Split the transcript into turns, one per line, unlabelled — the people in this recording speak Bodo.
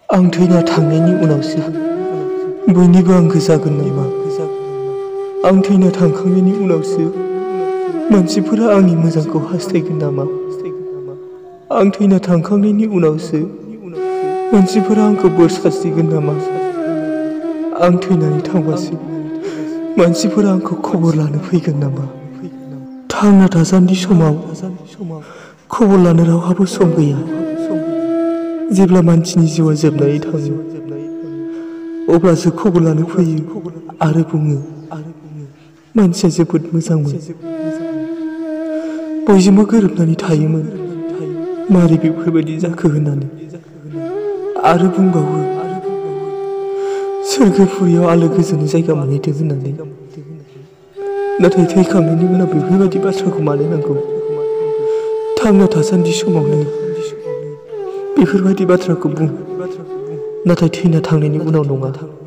आं थैना थांनायनि उनावसो बयनिबो आंगो जागोन नामा? आं थैना थांखांनायनि उनावसो मानसिफोरा आंनि मोजांखौ हास्थायगोन नामा? आं थैना थांखांनायनि उनावसो मानसिफोरा आंखौ बोर सारस्रिगोन नामा? आं थैनानै थांबासो मानसिफोरा आंखौ खबर लानो फैगोन नामा? थांना थासान्दि समाव खबर लानो रावहाबो सम गैया। जेब्ला मानसिनि जिउआ जोबनानै थाङो अब्लासो खबर लानो फैयो आरो बुङो मानसिया जोबोद मोजांमोन, बयजोंबो गोरोबनानै थायोमोन, मारै बेफोरबायदि जाखो होननानै। आरो बुंबावो सोरगोफुरियाव आलो गोजोनै जायगा मोनहैदों होननानै। नाथाय थैखांनायनि उनाव बेफोरबायदि बाथ्राखौ मानो नांगौ? थांना थासान्दि समावनो बेफोरबायदि बाथ्राखौ बुं, नाथाय थैना थांनायनि उनाव नङा।